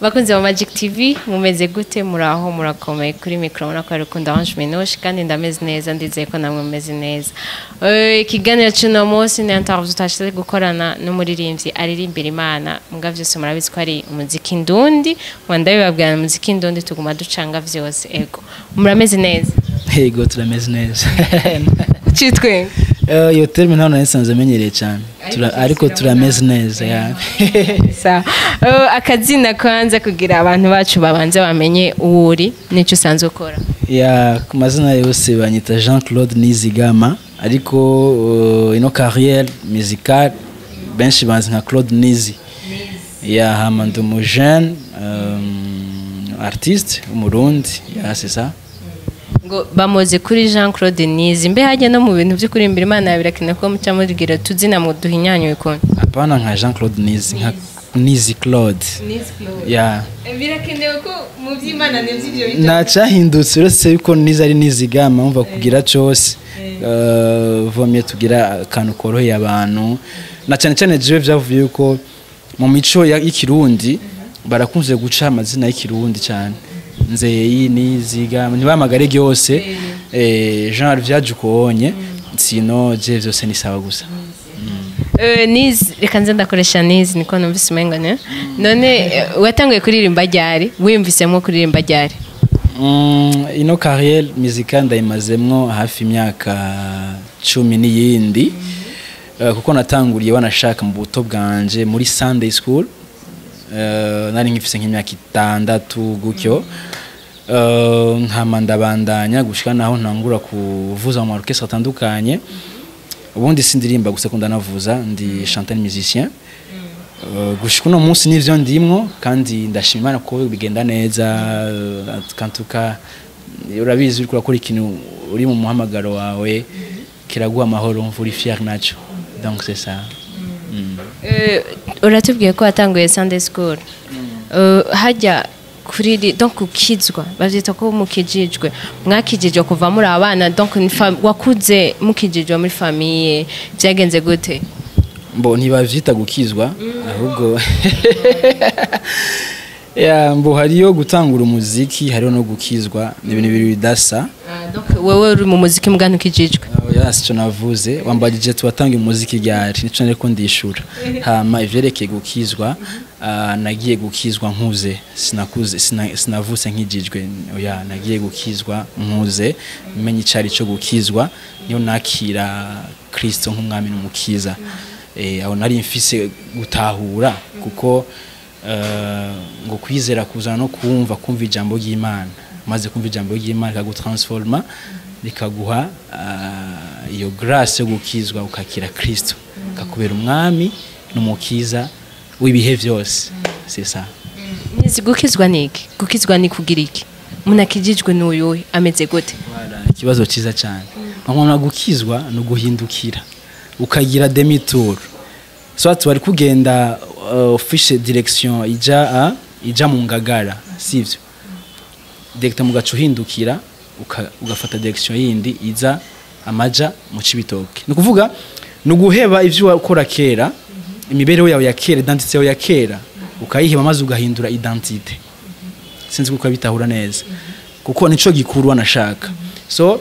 Bakunzi ba Magic TV, mumeze gute? Muraho, murakomeye? Kuri micro murako ari Rukundo Ange Minoche, kandi ndameze neza, ndizeye ko namwe mumeze neza. Ikiganiro cy'uno munsi ni interview tutashize gukorana n'umuririmbyi aririmbira Imana, mbwa vyose murabizi ko ari umuziki ndundi, wanda bibabwira umuziki ndundi tuguma ducanga vyose. Ego, murameze neza? Yego, turameze neza. Citwe. Iyo terme ntabwo nari nsanzwe menyereye cyane. Ariko turameze neza, ya. Sawa. Akazina kwanza kugira abantu bacu babanze bamenye uwo uri n'icyo usanzwe ukora. Ya, ku mazina yose banyita Jean Claude Nizigama, ariko ino carrière musicale benshi banzi nka Claude Nizi. Ya, hama ndi umu jeune artiste umurundi, ya, c'est ça. Ngo bamuzi kuri Jean Claude Nizi. Mbe hajya no mu bintu byo kurimbira Imana birakenewe ko muca mubwira tuzina muduhinyanyuye ukuntu? Hapana nka Jean Claude Nizi, nka Nizi Claude, ya. Birakenewe ko mu by'Imana nibyo ibyo? Ntacahindutse uretse yuko Nizi ari Nizigama. Umva, kugira cose vomye tugira akantu koroheye abantu, na cyane cyane jewe vyavuye yuko mu mico y'ikirundi barakunze guca amazina y'ikirundi cyane, Nzeyi, Nizigama, ntibamagare ryose genre vyaje ukonye. Sino je vyose ni sawa gusa. Nizi, reka nze ndakoresha Nizi, niko numvise umengo ne none. Watanguye kuririmba ryari? Wiyumvisemo kuririmba ryari? Ino carrière musicale ndayimazemwo hafi imyaka 10 n'iyindi, kuko natanguriye wanashaka mu buto bwanje muri Sunday school. Nari nkifise nk'imyaka 6 gutyo. Nkama ndabandanya gushika naho ntangura kuvuza mu orchestre atandukanye. Ubundi sindirimba gusa ko ndanavuza, ndi chanteur musicien. Gushika uno munsi nivyo ndimwo, kandi ndashima Imana ko bigenda neza. Kantuka urabizi, uriko urakora ikintu uri mu muhamagaro wawe, kiraguha amahoro, umva uri fier naco, donc c'est ça. Uratubwiye ko watanguye Sunday school. Hajya kuri donc ukizwa bavyita ko mukijijwe, mwakijijwe kuva muri abana, donc ni wakuze mukijijwe muri famille, byagenze gute? Mbo ntibavyita gukizwa ahubwo, ya, mbo hariyo gutangura umuziki, hariyo no gukizwa, ni ibintu bibiri bidasa. Ah, donc wewe uri mu muziki mbwa ntukijijwe? Oya, sico navuze. Wambajije tuwatanga umuziki ryari, nico nariko ndishura. Hama ivyerekeye gukizwa, nagiye gukizwa nkuze, sinakuze, sinavutse nkijijwe, oya. Nagiye gukizwa nkuze, menye icari co gukizwa, niyo nakira Kristo nk'umwami n'umukiza. Aho nari mfise gutahura, kuko ngo kwizera kuzana no kumva, kumva ijambo ry'Imana. Maze kumva ijambo ry'Imana rikagutransforma, rikaguha iyo grâce yo gukizwa, ukakira Kristo kakubera umwami n'umukiza w'ibihe vyose, c'est ça. Nizi, gukizwa niki? Gukizwa ni kugira iki? Umuntu akijijwe n'uyuhe, ameze gute? Voilà, ikibazo cyiza cyane. Nkabona gukizwa ni uguhindukira ukagira demi tour, soit wari kugenda ufishe direction ija mu Ngagara, sivyo? Directement mugaca uhindukira ugafata direction yindi iza amaja mu Cibitoke. Ni ukuvuga ni uguheba ivyo wakora kera, imibereho yawe ya kera, identité yawe ya kera ukayiheba, maze ugahindura identité. Sinzi kuko bitahura neza, kuko nico gikuru wanashaka. So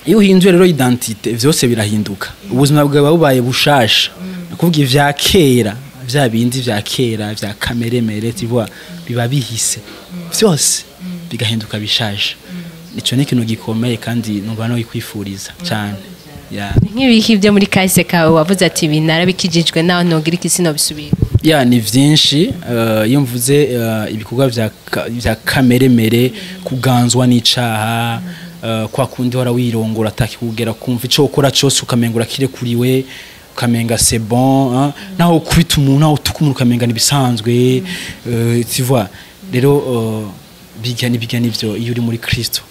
iyo uhinduye rero identité, vyose birahinduka, ubuzima bwawe bubaye bushasha. Ni ukuvuga ivya kera, vya bindi vya kera vya kameremere, tu vois, biba bihise vyose bigahinduka bishasha. Ico ni ikintu gikomeye kandi numva no kwifuriza cyane, yeah. Nk'ibiki byo muri kahise kawe wavuze ati ibi narabikijijwe, naho ntogira iki sinobisubira? Ya, ni vyinshi. Iyo mvuze ibikorwa vya kameremere, kuganzwa n'icaha, kwa kundi hora wirongora atakikugera, kumva ico ukora cose ukamenga urakirekuriwe, ukamenga c'est bon, hein? Naho ukubita umuntu, naho utuka umuntu, ukamenga nibisanzwe, tu vois. Rero bijya nibijya nivyo, iyo uri muri Kristo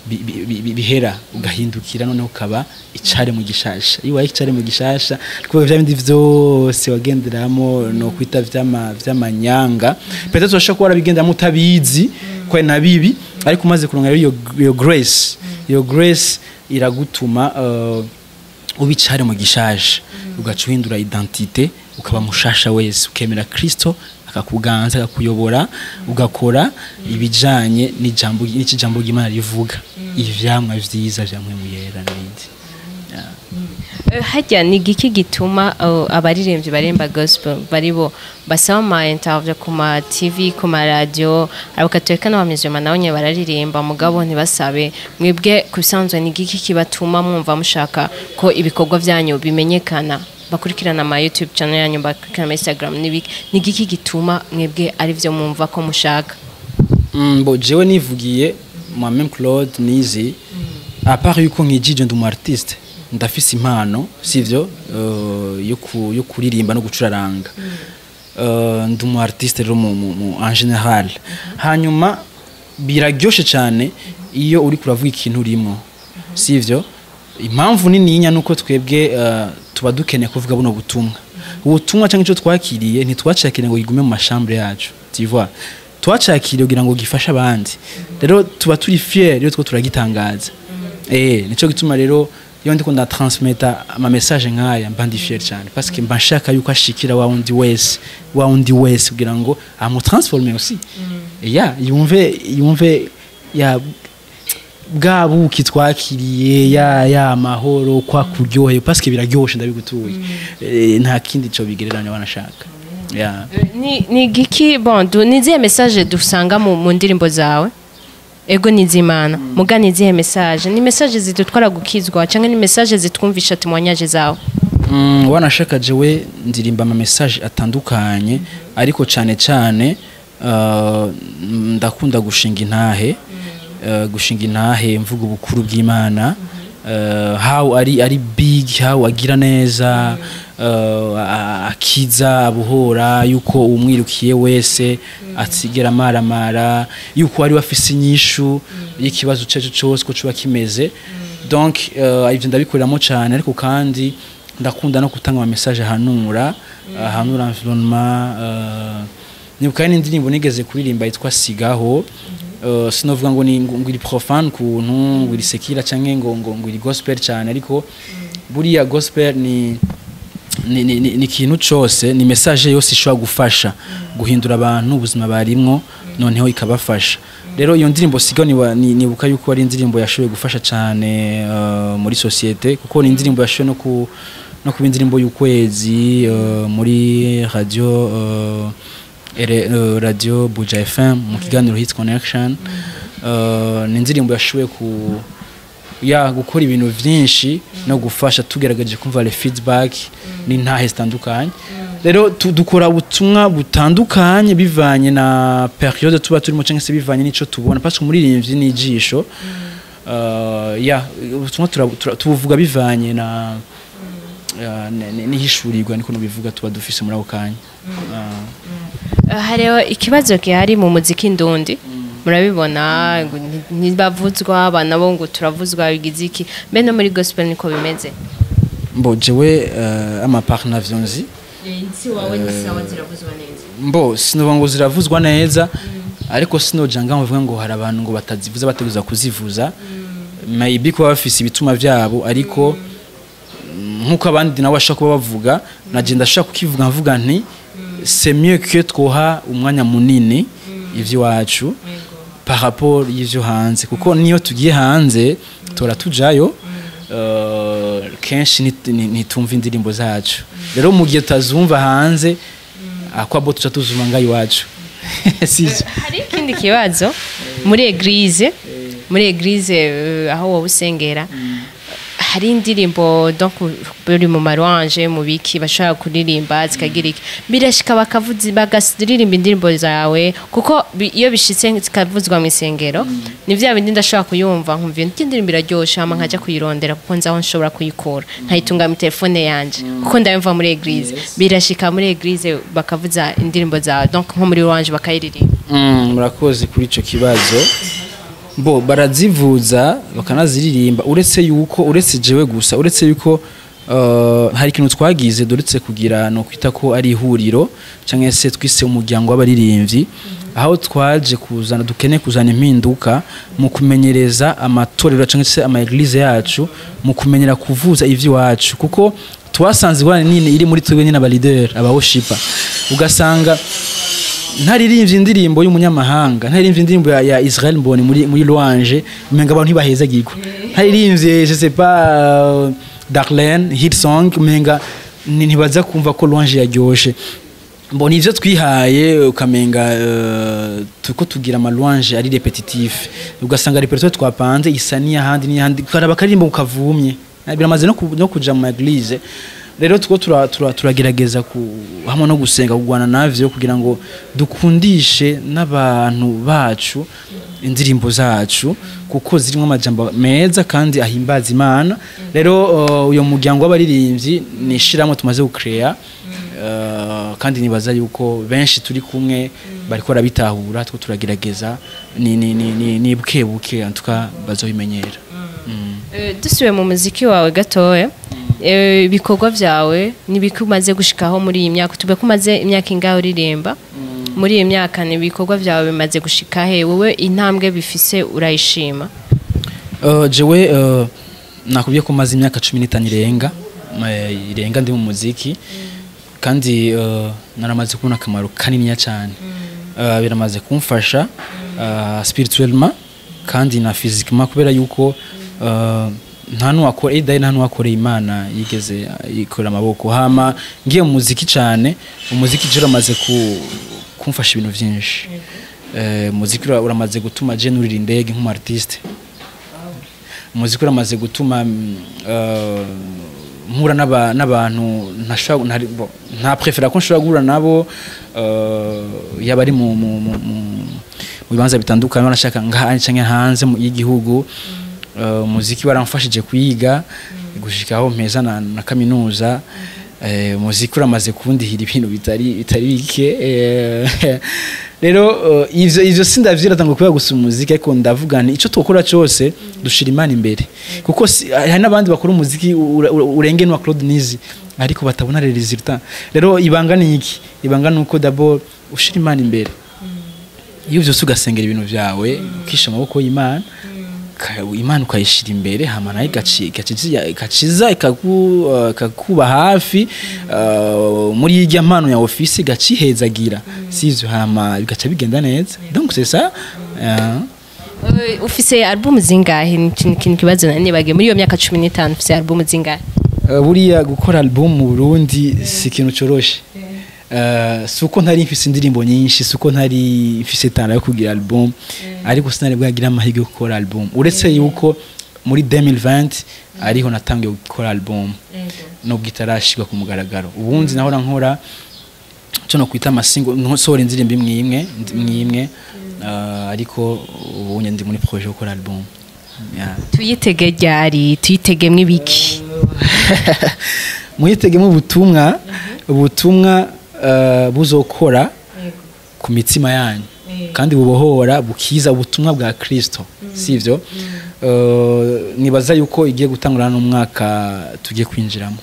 bihera, ugahindukira, noneho ukaba icare mu gishasha. Iyo waye icare mu gishasha, kuko vya bindi vyose wagenderamo no kwita vy'amanyanga, peut-être urashobora kuba warabigenderamo utabizi ko ari na bibi, ariko umaze kuronka rero iyo grace, iyo grace iragutuma uba icare mu gishasha, ugaca uhindura identité, ukaba mushasha wese, ukemera Kristo. Akakuganza, akakuyobora, ugakora ibijanye n'ijambo, n'ikijambo ry'Imana rivuga, ivyamwa vyiza vya Mpwemu Yera n'ibindi. Harya ni igiki gituma abaririmbyi baririmba gospel baribo basaba ama interview ku ma TV, ku ma radio, abakatolika n'abamizima nabo nyene bararirimba, mugabo ntibasabe? Mwebwe ku bisanzwe ni igiki kibatuma mwumva mushaka ko ibikorwa vyanyu bimenyekana, bakurikirana ama YouTube channel yanyu, bakurikirana ama Instagram n'ibiki? Ni igiki gituma mwebwe ari vyo mwumva ko mushaka? Bo jewe nivugiye moi-même, Claude Nizi, à part yuko nkijije, ndi umu artiste, ndafise impano, sivyo, yo kuririmba no gucuraranga. Ndi umu artiste rero mu en général. Hanyuma biraryoshe cyane iyo uri kuravuga ikintu urimo, sivyo? Impamvu nininya nuko twebwe tuba dukeneye kuvuga buno butumwa, ubutumwa cyangwa icyo twakiriye. Ntitwacakiriye ngo gigume mu ma chambre yacu, tu vois? Twacakiriye kugira ngo gifashe abandi. Rero tuba turi fier iyo two turagitangaza. Nico gituma rero iyo ndiko ndatransmeta ama message nkaya mba ndi fier cyane, parce que mba nshaka yuko ashikira wa wundi wese, wa wundi wese, kugira ngo amutransforme aussi, ya yumve ya bwa buki twakiriye, ya mahoro kwa kuryoheye, parce que biraryoshe, ndabigutuye. Nta kindi cyo bigereranya wanashaka ya. Ni giki, bon, ni izihe message dusanga mu ndirimbo zawe? Ego, ni iz'Imana, muga ni izihe message? Ni message zidutwara gukizwa cyangwa ni message zitwumvisha témoignage zawe? Wanashaka jewe ndirimba ama message atandukanye, ariko cyane cyane ndakunda gushinga intahe, gushinga intahe mvuga ubukuru bw'Imana, how ari big, how agira neza, akiza, abuhora, yuko umwirukiye wese atsigera amaramara, yuko ari wafise inyishu y'ikibazo cyacu cyose ko cuba kimeze. Donc ivyo ndabikoreramo cyane, ariko kandi ndakunda no gutanga ama message ahanura environnement. Nibuka n'indirimbo nigeze kuririmba yitwa Sigaho. Sinovuga ngo ni ngo iri profane kuntu, ngo iri séculaire canke ngo iri gospel cyane, ariko buriya gospel ni ikintu cose, ni message yose ishobora gufasha guhindura abantu ubuzima barimwo, noneho ikabafasha. Rero iyo ndirimbo Sigaho nibuka yuko ari indirimbo yashoboye gufasha cyane muri société, kuko ni indirimbo yashoboye no kuba indirimbo y'ukwezi muri radio, radio Buja FM, mu kiganiro Hit Connection. Ni indirimbo yashoboye ku ya gukora ibintu vyinshi no gufasha, tugerageje kumva le feedback n'intahe zitandukanye. Rero dukora ubutumwa butandukanye bivanye na période tuba turimo cyangwa se bivanye n'ico tubona, parce que umuririmbyi ni ijisho. Ya ubutumwa tubuvuga bivanye na n'ihishurirwa, niko nubivuga, tuba dufise muri ako kanya. Hariho ikibazo gihari mu muziki ndundi, murabibona ngo ntibavuzwa, abana bo ngo turavuzwa, bigize iki? Mbe no muri gospel niko bimeze? Mbo jewe ama part navyo nzi. Si wawe ni sawa, ziravuzwa neza? Mbo sinovuga ngo ziravuzwa neza, ariko sinoja ngaho mvuga ngo hari abantu ngo batazivuza bateguza kuzivuza. Maybe kuba bafise ibituma vyabo, ariko nkuko abandi nabo bashaka kuba bavuga, naje ndashaka kukivuga, mvuga nti c'est mieux que twoha umwanya munini ivy'iwacu par rapport y'ivyo hanze, kuko niyo tugiye hanze tora tujayo, kenshi ntitumva indirimbo zacu. Rero mu gihe tutazumva hanze, akwabo tuca tuzuma ngaho iwacu, sivyo? Hari ikindi kibazo muri église, aho wowe usengera, hari indirimbo, donc buri mu ma louange, mu biki bashobora kuririmba zikagira iki, birashika bakavuza, bagaririmba indirimbo zawe? Kuko iyo bishitse zikavuzwa mu isengero, ni vya bindi ndashobora kuyumva nkumva iyo ndirimbo iraryoshe, hama nkaja kuyirondera kuko nzi aho nshobora kuyikura, nkayitunga mu telefone yanje kuko ndayumva muri église. Birashika muri église bakavuza indirimbo zawe, donc nko muri louange bakayiririmba? Murakoze kuri ico kibazo. Bo barazivuza bakanaziririmba, uretse yuko, uretse jewe gusa, uretse yuko hari ikintu twagize doretse kugira no kwita ko ari ihuriro cyangwa se twise umuryango w'abaririmbyi, aho twaje kuzana, dukeneye kuzana impinduka mu kumenyereza amatorero cyangwa se ama église yacu mu kumenyera kuvuza ivy'iwacu, kuko twasanze ingorane nini iri muri twebwe nyine, aba leader, aba worshiper, ugasanga Ntaririmbye indirimbo y'umunyamahanga, ntaririmbye indirimbo ya Israel Mbonyi muri louange, umenga abantu ntibahezagirwa. Ntaririmbye, je sais pas, Darlene hit song, umenga ntibaza kumva ko louange yaryoshe. Mbona ivyo twihaye, ukamenga tuko tugira ama louange ari répétitif, ugasanga répertoire twapanze isa n'iyahandi n'iyahandi, ukaraba akaririmbo ukavumye. Biramaze no kuja mu église. Rero tuko turagerageza hamwe no gusenga kugwana navyo kugira ngo dukundishe n'abantu bacu indirimbo zacu, kuko zirimo amajambo meza kandi ahimbaza Imana. Rero uyo muryango w'abaririmbyi ni ishirahamwe tumaze gucrea, kandi nibaza yuko benshi turi kumwe bariko barabitahura. Two turagerageza ni buke buke, en tout cas bazobimenyera. Dusubiye mu muziki wawe gatoya, ibikorwa vyawe nibiki umaze gushikaho muri iyi myaka? Tube ko umaze imyaka ingahe uririmba? Muri iyi myaka ni ibikorwa vyawe bimaze gushika he? Wowe intambwe bifise urayishima? Jewe nakubwiye ko maze imyaka 15 irenga ndi mu muziki, kandi naramaze kubona akamaro kaniniya cyane. Biramaze kumfasha spirituellement kandi na physiquement, kubera yuko nta nuwakora nta nuwakoreye Imana yigeze yikorera amaboko. Hama ngiye mu muziki cyane, umuziki je uramaze kumfasha ibintu vyinshi. Umuziki uramaze gutuma je nurira indege nk'umu artiste. Umuziki uramaze gutuma mpura n'abantu ntashobora bo, nta préféra ko nshobora guhura nabo, yaba ari mu bibanza bitandukanye, banashaka ngaha canke hanze y'igihugu. Umuziki waramfashije kwiga gushikaho mpeza na kaminuza. Umuziki uramaze kundihira ibintu bitari bike. Rero ivyo sindavyirata ngo kubera gusa umuziki, ariko ndavuga nti ico twokora cyose dushira Imana imbere, kuko hari n'abandi bakora umuziki urenge n'uwa Claude Nizi ariko batabona les résultats. Rero ibanga ni iki? Ibanga ni uko d'abord ushira Imana imbere. Iyo vyose ugasengera ibintu vyawe, ukisha amaboko y'Imana, Imana ukayishira imbere, hama nayo igaciza ikakuba hafi muri irya mpano ya office, igacihezagira, sivyo? Hama bigaca bigenda neza. Donc c'est ça. Ufise album zingahe? Ni ikintu kibazo nari nibagiwe. Muri iyo myaka 15 ufise album zingahe? Buriya gukora album mu Burundi si ikintu coroshe. Si uko ntari mfise indirimbo nyinshi, si uko ntari mfise talent yo kugira album, ariko sinari bwagira amahirwe yo gukora album, uretse yuko muri 2020 ariho natangiye gukora album, nubwo itarashirwa ku mugaragaro. Ubundi nahora nkora cyo no kwita ama single, nsohora indirimbo imwe imwe, ariko ubu ndi muri projet yo gukora album. Yeah. Tuyitege ryari? Tuyitegemo ibiki? Muyitegemo ubutumwa buzokora ku mitima yanyu kandi bubohora, bukiza, ubutumwa bwa Kristo, sivyo? Nibaza yuko igiye gutangura n'umwaka tugiye kwinjiramo.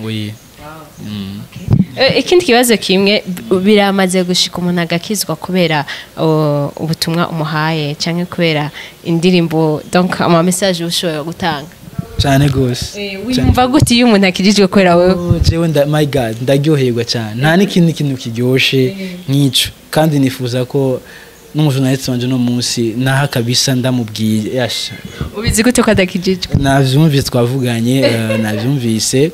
Oui. Ikindi kibazo kimwe: biramaze gushika umuntu agakizwa kubera ubutumwa umuhaye canke kubera indirimbo, donc ama message ushoboye gutanga? Cyane gose. Wiyumva gute iyo umuntu akirijwe kubera wewe? Oh, jewe my God, ndaryoherwa cyane. Nta n'ikindi kintu kiryoshe nk'ico, kandi nifuza ko n'umujournaliste wanje no munsi naha kabisa ndamubwiye yasha. Ubizi gute ko adakijijwe? Navyumvise, twavuganye, navyumvise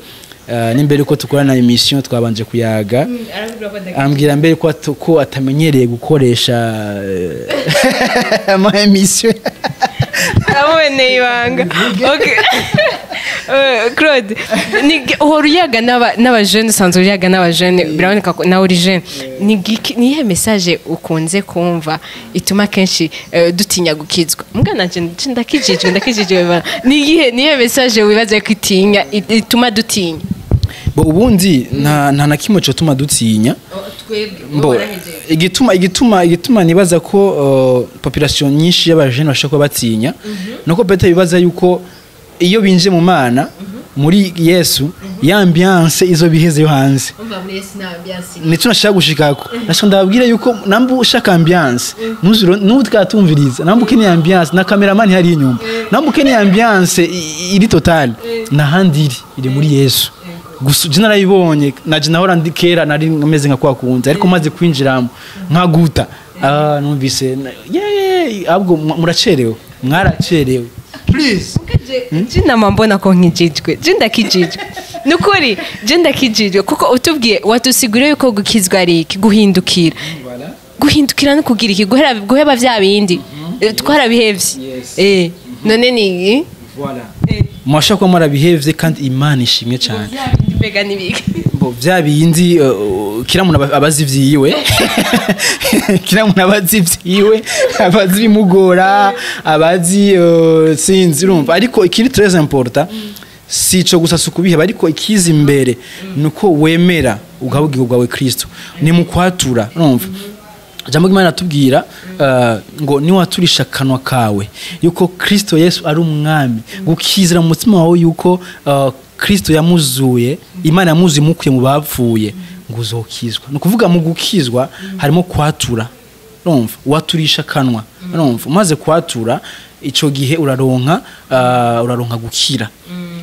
n'imbere uko tukorana émission, twabanje kuyaga, ambwira mbere ko atamenyereye gukoresha ama émission. Aramumeneye ibanga. Okay. Claude, uhora uyaga n'abajene, usanzwe uyaga n'abajene, biraboneka ko nawe uri jeune. Ni iyihe message ukunze kumva ituma kenshi dutinya gukizwa? Mbwa nanje ndakijijwe bana. Ni iyihe message wibaza ko itinya ituma dutinya? Bo, ubundi nta na kimwe cotuma dutinya. Mbo igituma nibaza ko population nyinshi y'abajene bashobora kuba batinya, nuko peut-être bibaza yuko iyo binje mu Mana, muri Yesu, ya ambiance izo biheze yo hanze. Nico nashaka gushikako. Nashaka ndababwira yuko namba ushaka ambiance, ntuzuro nutwatumviriza, namba ukeneye ambiance na cameraman hari inyuma, namba ukeneye ambiance iri total, nahandi iri muri Yesu. Gusa je narayibonye, naje nahora ndi kera nari meze nka kwa kundi, ariko maze kwinjiramo nkaguta, numvise yeah, ahubwo muracerewe, mwaracerewe, please. Je nama mbona ko nkijijwe, je ndakijijwe, nukuri je ndakijijwe, kuko utubwiye watusiguriye yuko gukizwa ari iki? Guhindukira. Guhindukira no kugira iki? Guheba vya bindi. Twarabihevye. Yes. None ni Voilà, mwashaka kuba mwarabihevye, kandi Imana ishimwe cyane. Vya bindi mbega ni biki? Bo vya bindi, kila muntu abazi ivyiwe, kila muntu abazi ivyiwe, abazi bimugora, abazi, sinzi, urumva. Ariko ikiri très important si ico gusa, si ukubiheba, ariko ikiza imbere nuko wemera ugaha ubugingo bwawe Kristo, ni mu kwatura. Urumva, Jambo ry'Imana atubwira ngo niwaturisha akanwa kawe yuko Kristo Yesu ari umwami, gukizira mu mutima wawe yuko Kristo yamuzuye, Imana yamuzuye imukuye mu bapfuye, ngo uzokizwa. Ni ukuvuga mu gukizwa harimo kwatura. Urumva, waturisha akanwa, urumva, umaze kwatura ico gihe uraronka gukira,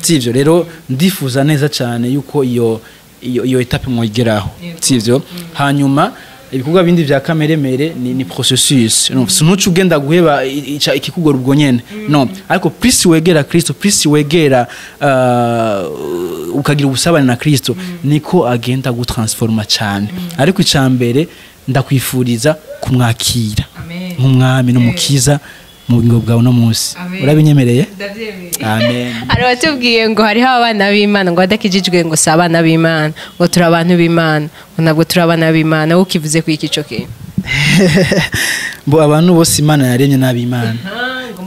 sivyo? Rero ndifuza neza cyane yuko iyo étape mwigeraho, sivyo? Hanyuma ibikorwa bindi vya kameremere ni processus. Urumva, sinuca ugenda guheba ikikugora ubwo nyene, no. Ariko plus wegera Kristo, plus wegera, ukagira ubusabane na Kristo, niko agenda gutransforma cyane. Ariko icambere ndakwifuriza kumwakira nk'umwami n'umukiza mu bugingo bwawe no munsi. Urabinyemereye? Amen. Hari abatubwiye ngo hariho abana b'Imana, ngo badakijijwe ngo si abana b'Imana, ngo turi abantu b'Imana, ngo ntabwo turi abana b'Imana. Wowe ukivuze ku iki ico kintu? Bo abantu bose Imana yaremye n'ab'Imana.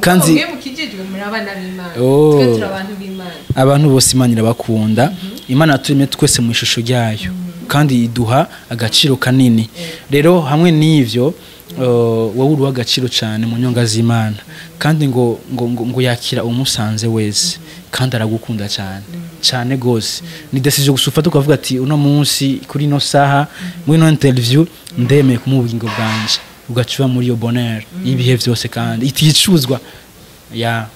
Mwe mukijijwe muri abana b'Imana. Oh. Twe turi abantu b'Imana. Abantu bose Imana irabakunda. Imana yaturemye twese mu ishusho ryayo kandi iduha agaciro kanini. Rero hamwe n'ivyo, wowe uri uw'agaciro cyane mu nyonga z'Imana, kandi ngo yakira umusanze wese, kandi aragukunda cyane cyane gose. Ni décision gusa ufata ukavuga ati: "Uno munsi, kuri ino saha, muri ino interview, ndemeye kumuha ubugingo bwanje." Ugaca uba muri iyo bonheur y'ibihe byose kandi iticuzwa ya.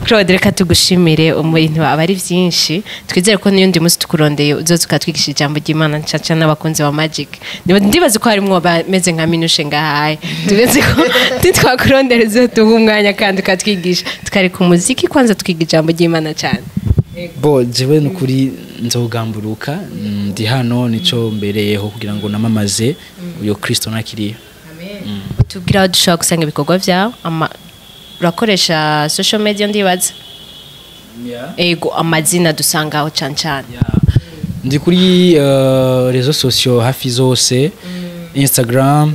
Claude, reka tugushimire. Ibintu aba ari byinshi. Twizere ko n'undi munsi tukurondeye uzoza ukatwigisha ijambo ry'Imana ncaca n'abakunzi ba Magic. Ndibaza ko harimwo bameze nka Minushe ngahaye. Tubizi ko nitwakurondera uzoduha umwanya kandi ukatwigisha, tukareka umuziki kwanza twiga ijambo ry'Imana cyane. Bo jewe nukuri nzogamburuka, ndi hano, nico mbereyeho kugira ngo namamaze uyo Kristo nakiriye. Tubwira aho dushobora gusanga ibikorwa byawe. Urakoresha social media, ndibaza? Ego, amazina dusangaho cyane cyane? Ndi kuri réseaux sociaux hafi zose: Instagram,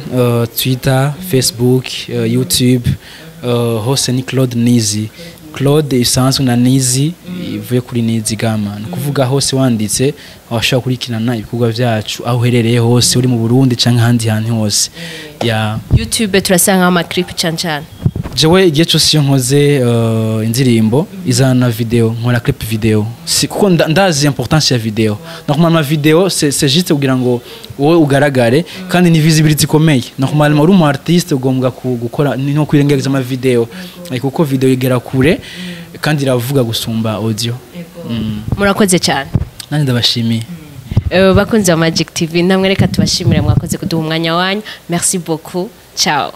Twitter, Facebook, YouTube, hose ni Claude Nizi. Claude isanzwe na Nizi ivuye kuri Nizigama. Ni ukuvuga hose wanditse washobora kurikirana ibikorwa byacu aho uherereye hose, uri mu Burundi canke ahandi hantu hose ya. YouTube turasangaho amaclip cyane cyane? Jewe igihe cyose iyo nkoze indirimbo izana na video, nkora clip video, si, kuko ndazi importance ya video. Normalement video c'est juste kugira ngo wowe ugaragare, kandi ni visibility ikomeye. Normalement uri umu artiste ugomba gukora ni no kwirengagiza ama video. Kuko video igera kure kandi iravuga gusumba audio. Murakoze cyane. Nanjye ndabashimiye. Bakunzi ba Magic TV, namwe reka tubashimire, mwakoze kuduha umwanya wanyu. Merci beaucoup, ciao.